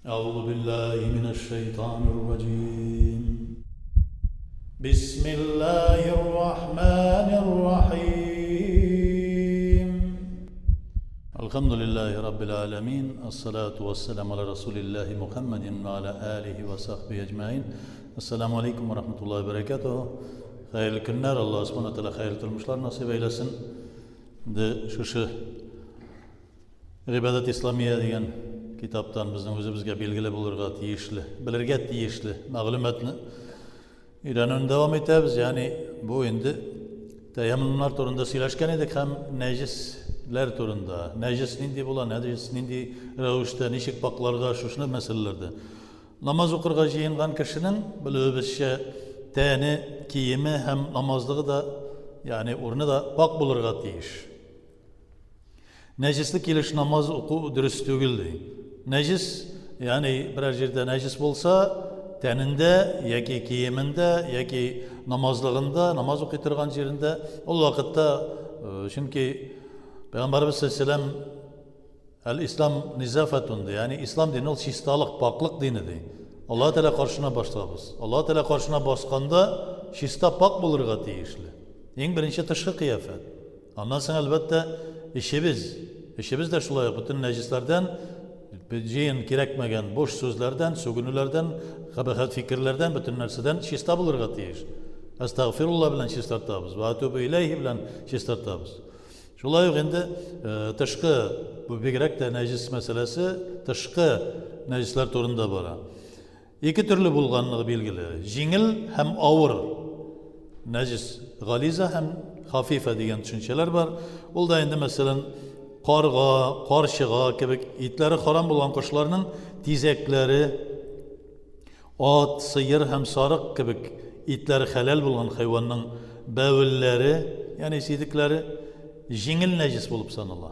أعوذ بالله من الشيطان الرجيم بسم الله الرحمن الرحيم الحمد لله رب العالمين الصلاة والسلام على رسول الله محمد وعلى آله وصحبه أجمعين السلام عليكم ورحمة الله وبركاته Хәерле көннәр, Аллаһ Субхану тәгалә хәерле тормышлар насыйп әйләсен. Инде шушы Гыйбадәт Исламия дигән китаптан безнең үзебезгә билгеле булырга тиешле, белергә тиешле мәгълүматны өйрәнүне дәвам итәбез. Ягъни бу инде тәяммумнар турында сөйләшкән идек һәм нәҗесләр турында. Нәҗес нинди була, нәҗес нинди рәвештә, ничек пакларга, шушыны мәсьәләләрдә. Намаз укырга җыенган кешенең, белүебезчә, тәне, киеме һәм намазлыгы да, ягъни урыны да пакь булырга тиеш. Нәҗесле килеш намаз уку дөрес түгел, ди. Нәҗес, ягъни берәр җирдә нәҗес булса, тәнендә яки киемендә, яки намазлыгында, намаз укый торган җирендә, ул вакытта, э, чөнки Пәйгамбәребез саллаллаһу Әл-Ислам низафатун ди, ягъни ислам дине ул чисталык, пакьлык дине ди. Аллаһ Тәгалә каршына басабыз. Аллаһ Тәгалә каршына басканда чиста, пакь булырга тиешле. Иң беренче тышкы кыяфәт. Аннан соң, әлбәттә, эчебез. Эчебез дә шулай ук бөтен нәҗесләрдән, җыен кирәкмәгән буш сүзләрдән, сүгенүләрдән, кабахәт фикерләрдән, бөтен нәрсәдән чиста булырга тиеш. Әстәгъфирулла белән чистартабыз, вә атубу иләйһи белән чистартабыз. Шулай ук инде тышкы, бу бигрәк тә нәҗес мәсьәләсе, тышкы нәҗесләр турында бара. Ике төрле булганлыгы билгеле. Җиңел һәм авыр нәҗес, гализа һәм хафифа дигән төшенчәләр бар. Ул да инде, мәсәлән, карга, карчыга кебек итләре харам булган кошларның тизәкләре, ат, сыер һәм сарык кебек итләре хәләл булган хайванның бәвелләре, ягъни сидекләре җиңел нәҗес булып санала.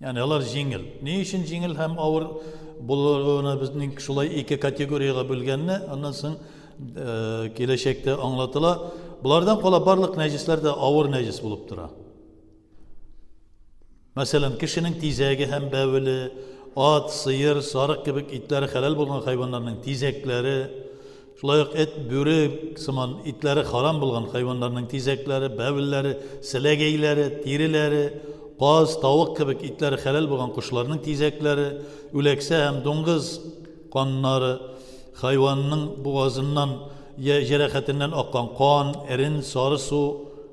Ягъни алар җиңел. Ни өчен җиңел һәм авыр булуына безнең шулай ике категориягә бүлгәнне, аннан соң э, киләчәктә аңлатыла. Болардан кала барлык нәҗесләр дә авыр нәҗес булып тора. Мәсәлән, кешенең тизәге һәм бәвеле, ат, сыер, сарык кебек итләре хәләл булган хайваннарның тизәкләре, шулай ук эт, бүре сыман итләре харам булган хайваннарның тизәкләре, бәвелләре, селәгәйләре, тиреләре, каз, тавык кебек итләре хәләл булган кошларның тизәкләре, үләксә һәм дуңгыз каннары, хайванның бугазыннан я җәрәхәтеннән аккан кан, эрен, сары су,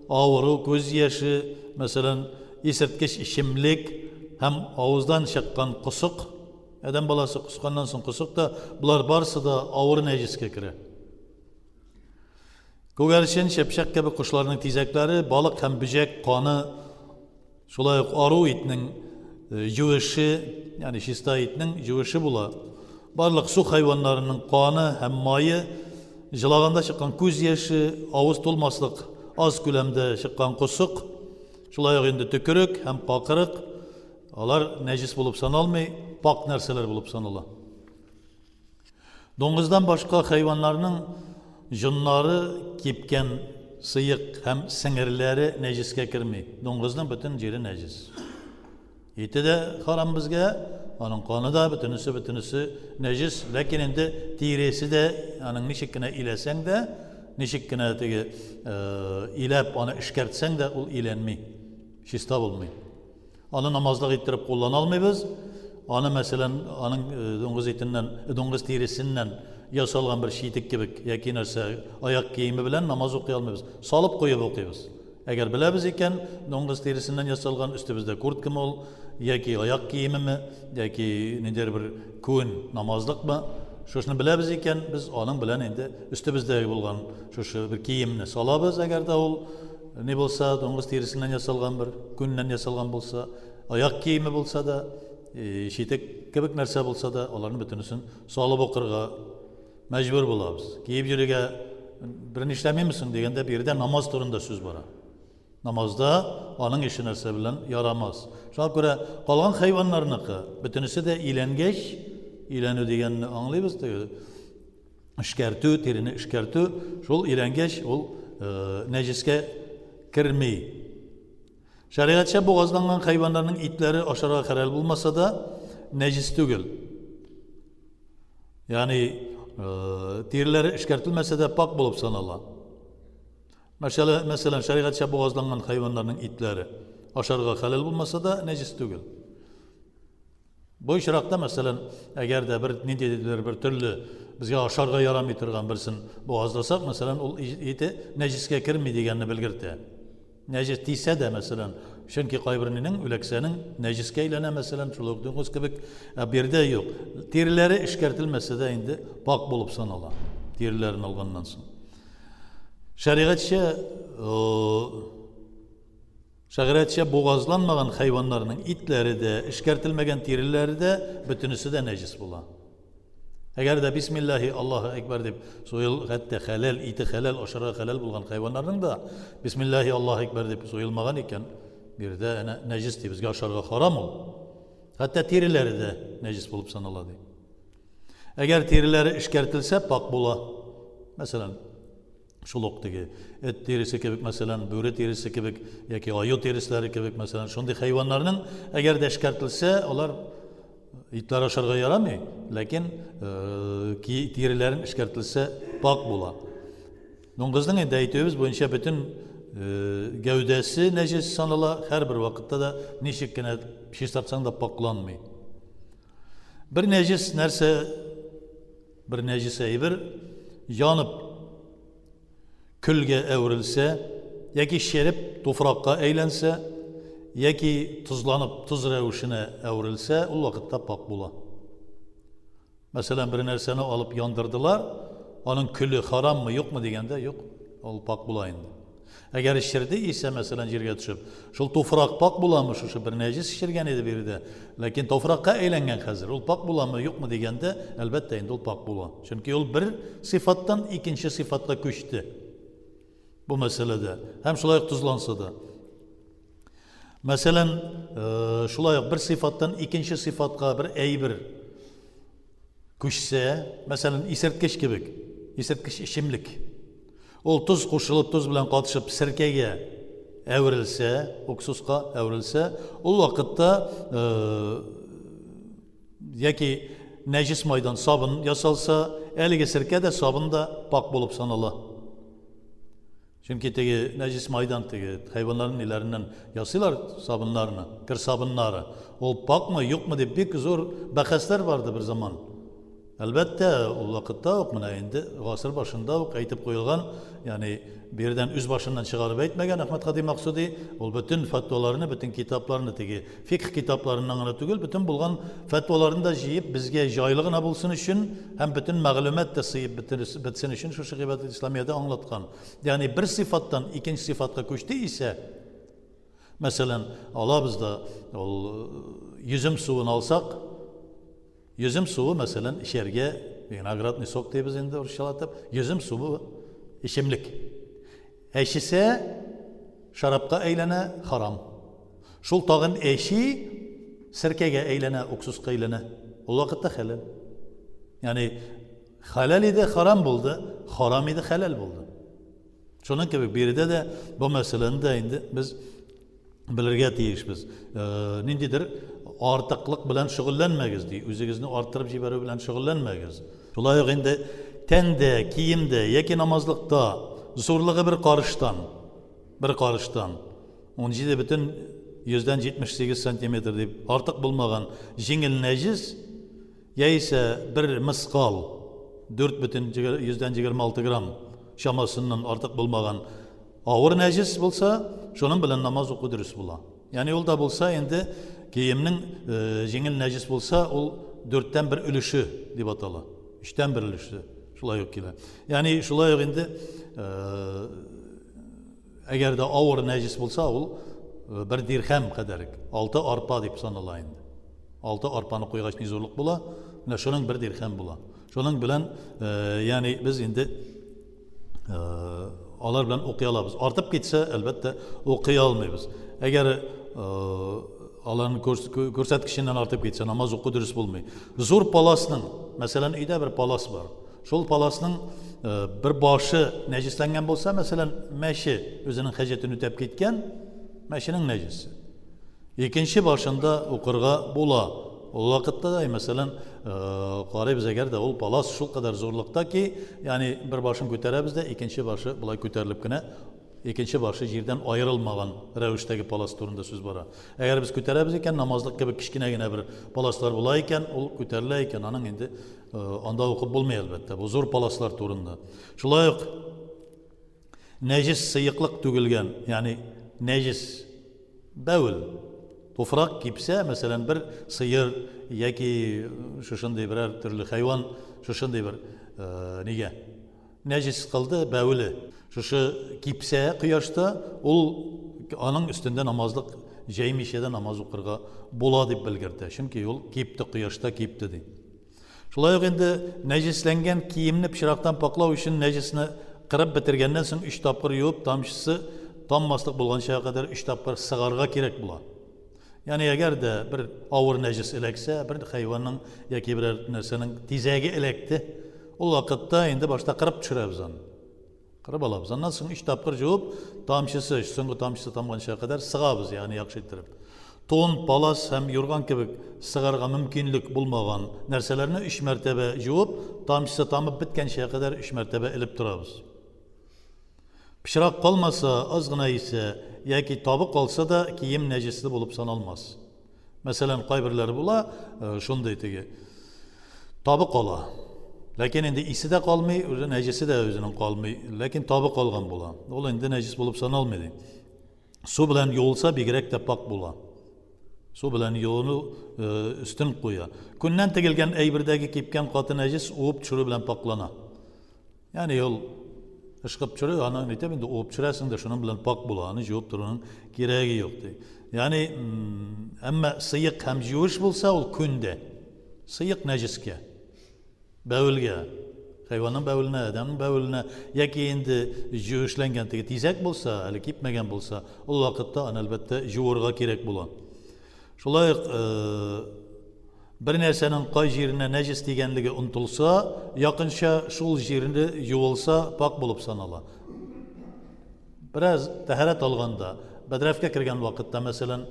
авыру, күз яше, мәсәлән, исерткеч эчемлек һәм авыздан чыккан косык, Адәм баласы косканнан соң косык та, болар барысы да авыр нәҗескә керә. Күгәрчен, чәпчәк кебек кошларның тизәкләре, балык һәм бөҗәк каны, шулай ук ару итнең э, юеше, ягъни чиста итнең юеше була. Барлык су хайваннарының каны һәм мае, җылаганда чыккан күз яше, авыз тулмаслык аз күләмдә чыккан косык, шулай ук инде төкерек һәм какырык, Алар нәҗес булып саналмый, пакь нәрсәләр булып санала. Дуңгыздан башка хайваннарның җоннары кипкән сыек һәм сеңерләре нәҗескә керми. Дуңгызның бөтен җире нәҗес. Ите дә харам безгә, аның каны да, бөтенесе бөтенесе нәҗес, ләкин инде тиресе дә аның ничек кенә иләсәң дә, ничек кенә теге иләп аны эшкәртсәң дә, ул иләнми, чиста булмый. Аны намазлык иттереп куллана алмыйбыз. Аны, мәсәлән, аның э, дуңгыз итеннән, э, дуңгыз тиресеннән ясалган бер читек кебек яки нәрсә аяк киеме белән намаз укый алмыйбыз. Салып куеп укыйбыз. Әгәр беләбез икән, дуңгыз тиресеннән ясалган өстебездә курткамы ул, яки аяк киемеме, яки ниндидер бер күн намазлыкмы, шушыны беләбез икән, без аның белән инде өстебездәге булган шушы бер киемне салабыз, әгәр дә ул Ни булса, дуңгыз тиресеннән ясалган бер, күннән ясалган булса, аяк киеме булса да, читек кебек нәрсә булса да, аларның бөтенесен салып укырга мәҗбүр булабыз. Киеп йөрергә бер нишләмиме соң дигәндә, биредә намаз турында сүз бара. Намазда аның ише нәрсә белән ярамас. Шуңа күрә калган хайваннарныкы бөтенесе дә иләнгәч, иләнү дигәнне аңлыйбыз, теге эшкәртү, тирене эшкәртү, шул өйрәнгәч, ул э, нәҗескә керми. Шәригатьчә бугазланган хайваннарның итләре ашарга хәләл булмаса да, нәҗес түгел. Ягъни тиреләре эшкәртелмәсә дә пак булып санала. Мәсәлән, мәсәлән, шәригатьчә бугазланган хайваннарның итләре ашарга хәләл булмаса да, нәҗес түгел. Бу очракта, мәсәлән, әгәр дә бер ниндидер бер төрле безгә ашарга ярамый торган берсен бугазласак, мәсәлән, ул ите нәҗескә керми дигәнне белгертә. Нәҗес тисә дә, мәсәлән, чөнки кайберненең үләксәнең нәҗескә әйләнә, мәсәлән, шул ук дуңгыз кебек, ә биредә юк. Тиреләре эшкәртелмәсә дә инде пак булып санала, тиреләрен алганнан соң. Шәригатьчә шәригатьчә бугазланмаган хайваннарның итләре дә, эшкәртелмәгән тиреләре дә бөтенесе дә нәҗес була. Әгәр дә бисмиллаһи Аллаһу әкбәр дип суел, хәтта хәләл, ите хәләл, ашарга хәләл булган хайваннарның да бисмиллаһи Аллаһу әкбәр дип суелмаган икән, биредә әнә нәҗес ди, безгә ашарга харам ул. Хәтта тиреләре дә нәҗес булып санала ди. Әгәр тиреләре эшкәртелсә, пак була. Мәсәлән, шул ук теге эт тиресе кебек, мәсәлән, бүре тиресе кебек яки аю тиресләре кебек, мәсәлән, шундый хайваннарның әгәр дә эшкәртелсә, алар итләр ашарга ярамый, ләкин э, тиреләрен эшкәртелсә пак була. Дуңгызның инде әйтүебез буенча бөтен э, гәүдәсе нәҗес санала, һәрбер вакытта да ничек кенә чистартсаң да пакланмый. Бер нәҗес нәрсә Бер нәҗес әйбер янып көлгә әверелсә, яки череп туфракка әйләнсә, яки тозланып тоз рәвешенә әверелсә, ул вакытта пак була. Мәсәлән, бер нәрсәне алып яндырдылар, аның көле хараммы, юкмы дигәндә, юк, ул пак була инде. Әгәр эчерде исә, мәсәлән, җиргә төшеп, шул туфрак пак буламы, шушы бер нәҗес эчергән иде биредә, ләкин туфракка әйләнгән хәзер, ул пак буламы, юкмы дигәндә, әлбәттә, инде ул пак була. Чөнки ул бер сыйфаттан икенче сыйфатка күчте. Бу мәсьәләдә. Һәм шулай ук тозланса да. Мәсәлән, э, шулай ук бер сыйфаттан икенче сыйфатка бер әйбер күчсә, мәсәлән, исерткеч кебек, исерткеч эчемлек. Ул тоз кушылып, тоз белән катышып серкәгә әверелсә, уксуска әверелсә, ул вакытта э, яки нәҗес майдан сабын ясалса, әлеге серкә дә сабын да пак булып санала. Чөнки теге нәҗис майдан теге хайваннарның ниләреннән ясыйлар сабыннарны, кер сабыннары. Ул пакмы, юкмы дип бик зур бәхәсләр барды бер заман. Әлбәттә, ул вакытта ук менә инде гасыр башында ук әйтеп куелган, ягъни биредән үз башыннан чыгарып әйтмәгән Әхмәт Һади Максуди, ул бөтен фәтваларны, бөтен китапларны теге фикх китапларыннан гына түгел, бөтен булган фәтваларны да җыеп, безгә җайлы гына булсын өчен һәм бөтен мәгълүмат та сыеп бетсен өчен шушы Гыйбадәт Исламиядә аңлаткан. Ягъни бер сыйфаттан икенче сыйфатка күчте исә, мәсәлән, алабыз да ул йөзем суын алсак, йөзем суы, мәсәлән, эчәргә, виноградный сок дибез инде урысчалатып, йөзем суы эчемлек. Әчесә шарапка әйләнә, харам. Шул тагын әчи, серкәгә әйләнә, уксуска әйләнә. Ул вакытта хәләл. Ягъни хәләл иде, харам булды, харам иде, хәләл булды. Шуның кебек биредә дә бу мәсьәләне дә инде без белергә тиешбез. Э, ниндидер артыклык белән шөгыльләнмәгез ди, үзегезне арттырып җибәрү белән шөгыльләнмәгез. Шулай ук инде тәндә, киемдә яки намазлыкта зурлыгы бер карыштан, бер карыштан 17,78 сантиметр дип артык булмаган җиңел нәҗес яисә бер мыскал 4,26 грамм чамасыннан артык булмаган авыр нәҗес булса, шуның белән намаз уку дөрес була. Ягъни ул да булса инде киемнең э, җиңел нәҗес булса, ул дүрттән бер өлеше дип атала. Өчтән бер өлеше шулай ук килә. Ягъни шулай ук инде э, Әгәр дә авыр нәҗес булса, ул э, бер дирхәм кадәр, алты арпа дип санала инде. Алты арпаны куйгач ни зурлык була? Менә шуның бер дирхәм була. Шуның белән, э, ягъни без инде э, алар белән укый алабыз. Артып китсә, әлбәттә, укый алмыйбыз. Әгәр аларның күрсәткеченнән артып китсә, намаз уку дөрес булмый. Зур паласның, мәсәлән, өйдә бер палас бар. Шул паласның э, бер башы нәҗесләнгән булса, мәсәлән, мәче үзенең хаҗәтен үтәп киткән, мәченең нәҗесе. Икенче башында укырга була. Ул вакытта да, мәсәлән, карыйбыз, әгәр дә ул палас шулкадәр зурлыкта ки, ягъни бер башын күтәрәбез дә, икенче башы болай күтәрелеп кенә, икенче башы җирдән аерылмаган рәвештәге палас турында сүз бара. Әгәр без күтәрәбез икән, намазлык кебек кечкенә генә бер паласлар була икән, ул күтәрелә икән, аның инде анда укып булмый, әлбәттә. Бу зур паласлар турында. Шулай ук нәҗес сыеклык түгелгән, ягъни нәҗес бәвел, туфрак кипсә, мәсәлән, бер сыер яки шушындый берәр төрле хайван шушындый бер нигә нәҗес кылды, бәвеле. Шушы кипсә кояшта, ул аның өстендә намазлык җәймичә дә намаз укырга була дип белгертә. Чөнки ул кипте, кояшта кипте ди. Шулай ук инде нәҗесләнгән киемне пычрактан пакълау өчен нәҗесне кырып бетергәннән соң өч тапкыр юып, тамчысы таммаслык булганчага кадәр өч тапкыр сыгарга кирәк була. Ягъни әгәр дә бер авыр нәҗес эләксә, бер хайванның яки берәр нәрсәнең тизәге эләкте, ул вакытта инде башта кырып төшерәбез аны. Кырып алабыз. Аннан соң өч тапкыр җуып, тамчысы, соңгы тамчысы тамганча кадәр сыгабыз, ягъни яхшы иттереп. Тон, палас һәм юрган кебек сыгарга мөмкинлек булмаган нәрсәләрне өч мәртәбә җуып, тамчысы тамып беткәнчә кадәр өч мәртәбә элеп торабыз. Пычрак калмаса, аз гына исә яки табы калса да, кием нәҗесле булып саналмас. Мәсәлән, кайберләре була, шундый теге табы кала. Ләкин инде исе дә калмый, үзе нәҗесе дә үзенең калмый, ләкин табы калган була. Ул инде нәҗес булып саналмый ди. Су белән юылса бигрәк тә пак була. Су белән юыну өстен куя. Күннән тегелгән әйбердәге кипкән каты нәҗес уып төшерү белән паклана. Ягъни ул ышкып төшерү, аны әйтәм инде, уып төшерәсең дә, шуның белән пак була, аны җуып торуның кирәге юк ди. Ягъни, әмма сыек һәм җуеш булса, ул күндә. Сыек нәҗескә, бәвелгә, хайванның бәвеленә, адәмнең бәвеленә, яки инде җуешләнгән теге тизәк булса, әле кипмәгән булса, ул вакытта аны әлбәттә җуырга кирәк була. Шулай ук бер нәрсәнең кай җиренә нәҗес тигәнлеге онытылса, якынча шул җирне юылса, пакь булып санала. Бераз тәһарәт алганда, бәдрәфкә кергән вакытта, мәсәлән,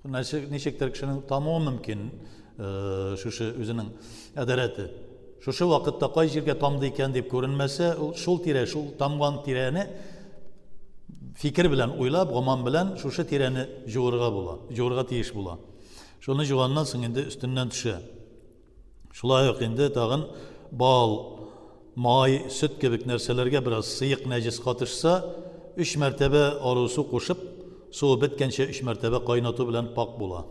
ничектер кешенең тамуы мөмкин, шушы үзенең әдәрәте. Шушы вакытта кай җиргә тамды икән дип күренмәсә, ул шул тирә, шул тамган тирәне фикер белән уйлап, гоман белән шушы тирәне җуырга була, җуырга тиеш була. Шуны җуганнан соң инде өстеннән төшә. Шулай ук инде тагын бал, май, сөт кебек нәрсәләргә бераз сыек нәҗес катышса, өч мәртәбә ару су кушып, суы беткәнчә өч мәртәбә кайнату белән пакь була.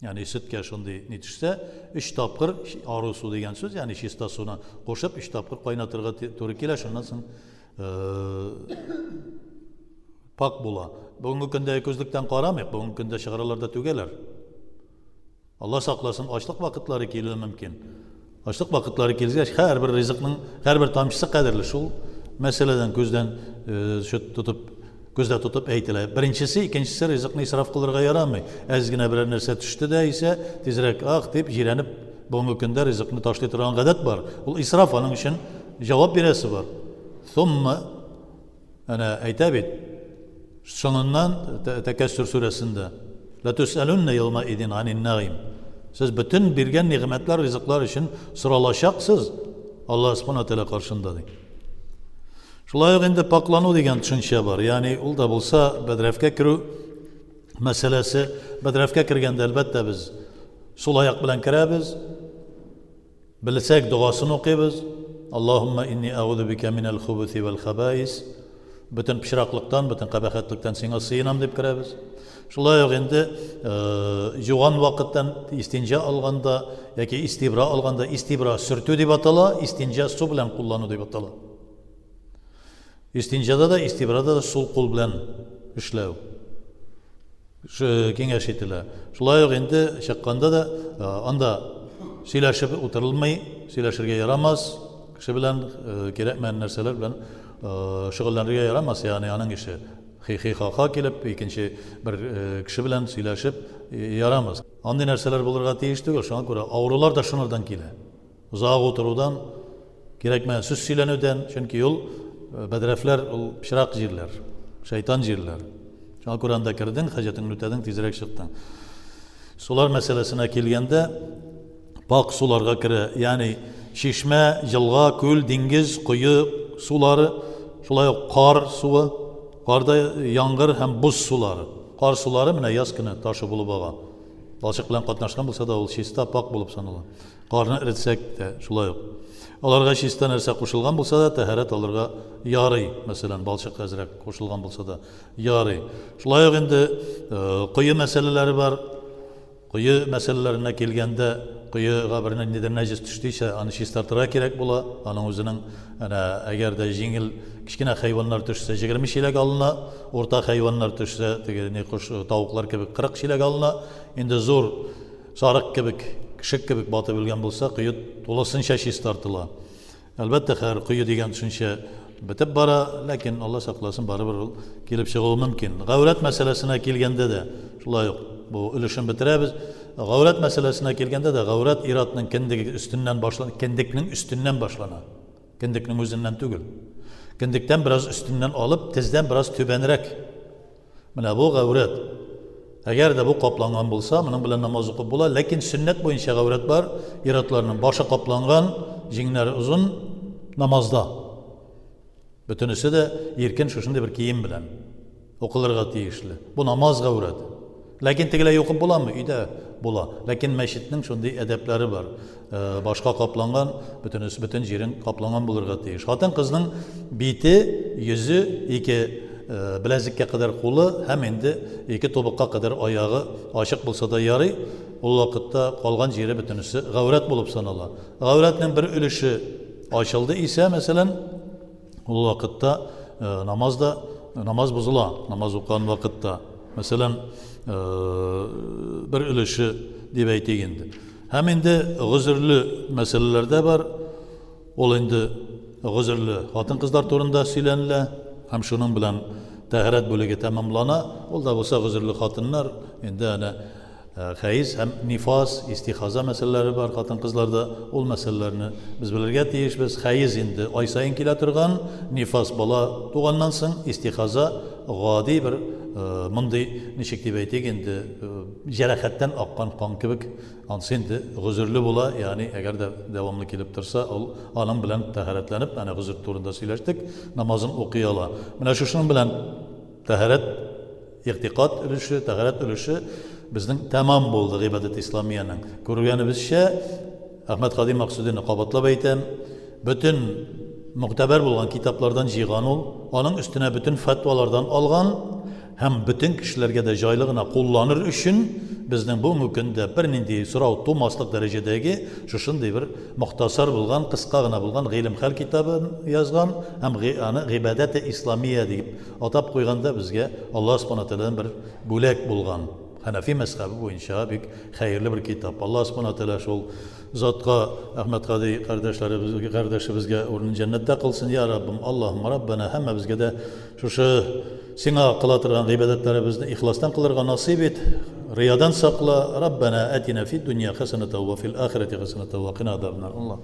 Ягъни сөткә шундый ни төшсә, өч тапкыр ару су дигән сүз, ягъни чиста суны кушып, өч тапкыр кайнатырга туры килә, шуннан соң пак була. Бүгенге көндә күзлектән карамыйк, бүгенге көндә чыгаралар да түгәләр. Алла сакласын, ачлык вакытлары килүе мөмкин. Ачлык вакытлары килгәч, һәрбер ризыкның һәрбер тамчысы кадерле. Шул мәсьәләдән күздән тотып, күздә тотып әйтелә. Беренчесе, икенчесе ризыкны исраф кылырга ярамый. Әз генә берәр нәрсә төште дә исә, тизрәк ах дип җирәнеп, бүгенге көндә ризыкны ташлый торган гадәт бар. Ул исраф, аның өчен җавап бирәсе бар. Сумма Әнә әйтә бит, соңыннан Тәкәссүр сүрәсендә, Ләтүсәлүннә яума идин анин нәгыйм. Сез бөтен биргән нигъмәтләр, ризыклар өчен соралачаксыз Аллаһ Субхана Тәгалә каршында ди. Шулай ук инде паклану дигән төшенчә бар. Ягъни ул да булса бәдрәфкә керү мәсьәләсе. Бәдрәфкә кергәндә әлбәттә без сул аяк белән керәбез. Белсәк, догасын укыйбыз, Аллаһумма инни әгуду бикә минәл хубуси вәл хабаис. Бөтен пычраклыктан, бөтен кабахәтлектән сиңа сыенам дип керәбез. Шулай ук инде юган вакыттан истинҗа алганда яки истибра алганда истибра сөртү дип атала, истинҗа су белән куллану дип атала. Истинҗада да, истибрада да сул кул белән эшләү киңәш ителә. Шулай ук инде чыкканда да анда сөйләшеп утырылмый, сөйләшергә ярамас, кеше белән кирәкмәгән нәрсәләр белән шөгыльләнергә ярамас, ягъни аның ише хи-хи-ха-ха килеп, икенче бер кеше белән сөйләшеп ярамас. Андый нәрсәләр булырга тиеш түгел, шуңа күрә авырулар да шунардан килә. Озак утырудан, кирәкмәгән сүз сөйләнүдән, чөнки ул э, бәдрәфләр ул пычрак җирләр, шайтан җирләр. Шуңа күрә анда кердең, хаҗәтеңне үтәдең, тизрәк чыктың. Сулар мәсьәләсенә килгәндә, пакь суларга керә, ягъни чишмә, елга, күл, диңгез, кое сулары, шулай ук кар суы, карда яңгыр һәм боз сулары. Кар сулары менә яз көне ташы булып ага. Балчык белән катнашкан булса да, ул чиста, пакь булып санала. Карны эретсәк тә, шулай ук. Аларга чиста нәрсә кушылган булса да, тәһарәт алырга ярый. Мәсәлән, балчык әзрәк кушылган булса да, ярый. Шулай ук инде кое мәсьәләләре бар. Кое мәсьәләләренә килгәндә, коега бер ниндидер нәҗес төште исә, аны чистартырга кирәк була. Аның үзенең, әнә, әгәр дә җиңел, кечкенә хайваннар төшсә, 20 чиләк алына, урта хайваннар төшсә, теге ни кош, тавыклар кебек 40 чиләк алына. Инде зур сарык кебек, кеше кебек батып үлгән булса, кое тулысынча чистартыла. Әлбәттә, хәзер кое дигән төшенчә бетеп бара, ләкин Алла сакласын, барыбер ул килеп чыгуы мөмкин. Гаурәт мәсьәләсенә килгәндә дә, шулай ук бу өлешен бетерәбез. Гаурәт мәсьәләсенә килгәндә дә, гаурәт ир-атның кендеге өстеннән башлана, кендекнең өстеннән башлана. Кендекнең үзеннән түгел. Кендектән бераз өстеннән алып, тездән бераз түбәнрәк. Менә бу гаурәт. Әгәр дә бу капланган булса, моның белән намаз укып була, ләкин сөннәт буенча гаурәт бар, ир-атларның башы капланган, җиңнәре озын намазда. Бөтенесе дә иркен шушындый бер кием белән укылырга тиешле. Бу намаз гаурәте. Ләкин тегеләй укып буламы? Өйдә була. Ләкин мәчетнең шундый әдәпләре бар. Башка капланган, бөтенесе бөтен җирең капланган булырга тиеш. Хатын-кызның бите, йөзе, ике беләзеккә кадәр кулы һәм инде ике тубыкка кадәр аягы ачык булса да ярый. Ул вакытта калган җире бөтенесе гаурәт булып санала. Гаурәтнең бер өлеше ачылды исә, мәсәлән, ул вакытта намаз да намаз бозыла, намаз укыган вакытта. Мәсәлән, бер өлеше дип әйтик инде. Һәм инде гозерле мәсьәләләр дә бар. Ул инде гозерле хатын-кызлар турында сөйләнелә һәм шуның белән тәһарәт бүлеге тәмамлана. Ул да булса гозерле хатыннар инде әнә хәез һәм нифас, истихаза мәсьәләләре бар хатын-кызларда. Ул мәсьәләләрне без белергә тиешбез. Хәез инде ай саен килә торган, нифас бала туганнан соң, истихаза гади бер мондый, ничек дип әйтик инде, җәрәхәттән аккан кан кебек, анысы инде гозерле була, ягъни әгәр дә дәвамлы килеп торса, ул аның белән тәһарәтләнеп, әнә гозер турында сөйләштек, намазын укый ала. Менә шушының белән тәһарәт, игътикад өлеше, тәһарәт өлеше безнең тәмам булды гыйбадәт исламиянең. Күргәнебезчә, Әхмәт Һади Максудины кабатлап әйтәм, бөтен могтәбәр булган китаплардан җыйган ул, аның өстенә бөтен фәтвалардан алган һәм бөтен кешеләргә дә җайлы гына кулланыр өчен безнең бүгенге көндә бернинди сорау тумаслык дәрәҗәдәге шушындый бер мохтасар булган, кыска гына булган Гыйлем хәл китабын язган һәм аны Гыйбадәте исламия дип атап куйган да безгә Аллаһ Субхана Тәгаләдән бер бүләк булган. Хәнәфи мәзхәбе буенча бик хәерле бер китап. Аллаһ Субхана Тәгалә шул затка, Әхмәтгали кардәшләребезгә, кардәшебезгә урынын җәннәттә кылсын, я Раббым, Аллаһумма Раббана, һәммәбезгә дә шушы сиңа кыла торган гыйбадәтләребезне ихластан кылырга насыйп ит, риядан сакла, Раббана атина фид дөнья хәсәнәтә ва фил ахирәти хәсәнәтә ва кина азабаннар. Аллаһ.